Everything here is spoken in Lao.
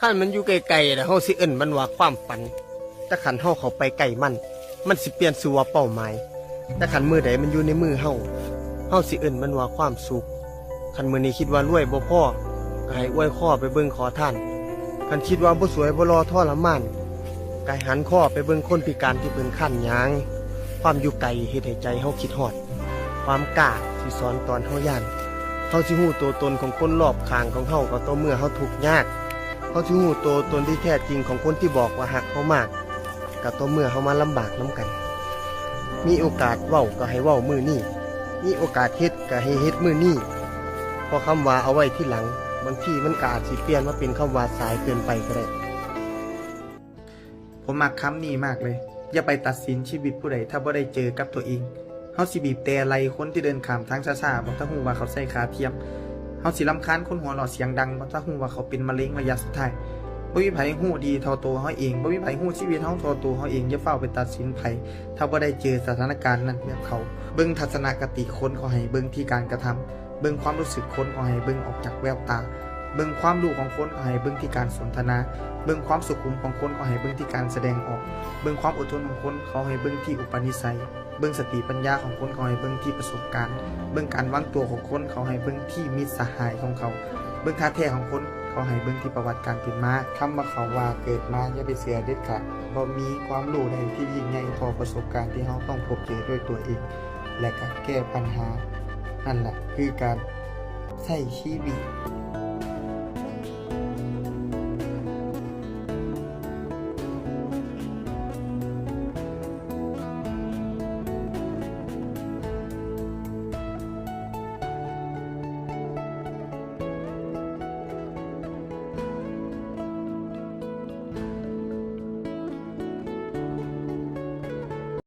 ຄັນມັນຢູ່ໃກ້ໆ ແລ້ວເຮົາຊິເອີ້ນມັນວ່າຄວາມຝັນ, ແຕ່ຄັນເຮົາເຂົ້າໄປໃກ້ມັນ, ມັນຊິປ່ຽນຊື່ວ່າເປົ້າໝາຍ. ແຕ່ຄັນມື້ໃດມັນຢູ່ໃນມືເຮົາ, ເຮົາຊິເອີ້ນມັນວ່າຄວາມສຸກ. ຄັນມື້ນີ້ຄິດວ່າລວຍບໍ່ພໍ, ກໍໃຫ້ອວຍຄໍໄປເບິ່ງຂໍທານ. ຄັນຄິດວ່າບໍ່ສວຍບໍ່ຫຼໍ່ທໍລະມານ, ກໍໃຫ້ຫັນຄໍໄປເບິ່ງຄົນພິການທີ່ເພິ່ນຄານຍ່າງ. ຄວາມຢູ່ໄກເຮັດໃຫ້ໃຈເຮົາຄິດຮອດ. ຄວາມກ້າຊິສອນຕອນເຮົາຢ້ານ. ເຮົາຊິຮູ້ຕົວຕົນຂອງຄົນລອບຂ້າງຂອງເຮົາກໍຕໍ່ເມື່ອເຮົາທຸກຍາກ. ເຮົາຊິຮູ້ຕົວຕົນທີ່ແທ້ຈິງຂອງຄົນທີ່ບອກວ່າຮັກເຮົາມາກ ກໍຕໍ່ເມື່ອເຮົາມາລຳບາກນຳກັນ. ມີໂອກາດເວົ້າກໍໃຫ້ເວົ້າມື້ນີ້, ມີໂອກາດເຮັດກໍໃຫ້ເຮັດມື້ນີ້, ເພາະຄຳວ່າເອົາໄວ້ທີຫຼັງ ບາງທີມັນກໍອາດຊິປ່ຽນມາເປັນຄຳວ່າສາຍເກີນໄປກໍໄດ້. ຜົມມັກຄຳນີ້ມາກເລີຍ, ຢ່າໄປຕັດສິນຊີວິດຜູ້ໃດຖ້າບໍ່ໄດ້ເຈີກັບຕົວເອງ. ເຮົາຊິບີບແຕ່ໄລ່ຄົນທີ່ເດີນຂ້າມທາງຊ້າໆ ບໍ່ ຖ້າຮູ້ວ່າເຂົາໃຊ້ຂາທຽມ. ເຮົາຊິລຳຄານຄົນຫົວເລາະສຽງດັງ ບໍ່ ຖ້າຮູ້ວ່າເຂົາເປັນມະເຮັງໄລຍະສຸດທ້າຍ. ບໍ່ມີໃຜຮູ້ດີເທົ່າໂຕເຮົາເອງ, ບໍ່ມີໃຜຮູ້ຊີວິດເຮົາເທົ່າໂຕເຮົາເອງ. ຢ່າຟ້າວໄປຕັດສິນໃຜ ຖ້າບໍ່ໄດ້ເຈີສະຖານະການນັ້ນແບບເຂົາ. ເບິ່ງທັດສະນະຄະຕິຄົນກໍໃຫ້ເບິ່ງທີ່ການກະທຳ. ເບິ່ງຄວາມຮູ້ສຶກຄົນກໍໃຫ້ເບິ່ງອອກຈາກແວວຕາ. ເບິ່ງຄວາມຮູ້ຂອງຄົນກໍໃຫ້ເບິ່ງທີ່ການສົນທະນາ. ເບິ່ງຄວາມສຸຂຸມຂອງຄົນກໍໃຫ້ເບິ່ງທີ່ການສະແດງອອກ. ເບິ່ງຄວາມອົດທົນຂອງຄົນເຂົາໃຫ້ເບິ່ງທີ່ອຸປະນິໄສ. ເບິ່ງສະຕິປັນຍາຂອງຄົນເຂົາໃຫ້ເບິ່ງທີ່ປະສົບການ. ເບິ່ງການວາງຕົວຂອງຄົນເຂົາໃຫ້ເບິ່ງທີ່ມິດສະຫາຍຂອງເຂົາ. ເບິ່ງທ່າແທ້ຂອງຄົນເຂົາໃຫ້ເບິ່ງທີ່ປະຫວັດການເປັນມາ. ຄຳວ່າເຂົາວ່າເກີດມາຢ່າໄປເຊື່ອເດັດຂາດ. ບໍ່ມີຄວາມຮູ້ໃດທີ່ຍິ່ງໃຫຍ່ເທົ່າປະສົບການທີ່ເຮົາຕ້ອງພົບເຈີດ້ວຍຕົວເອງ ແລະ ກະແກ້ບັນຫາ. ນັ້ນລະຄືການໃຊ້ຊີວິດ.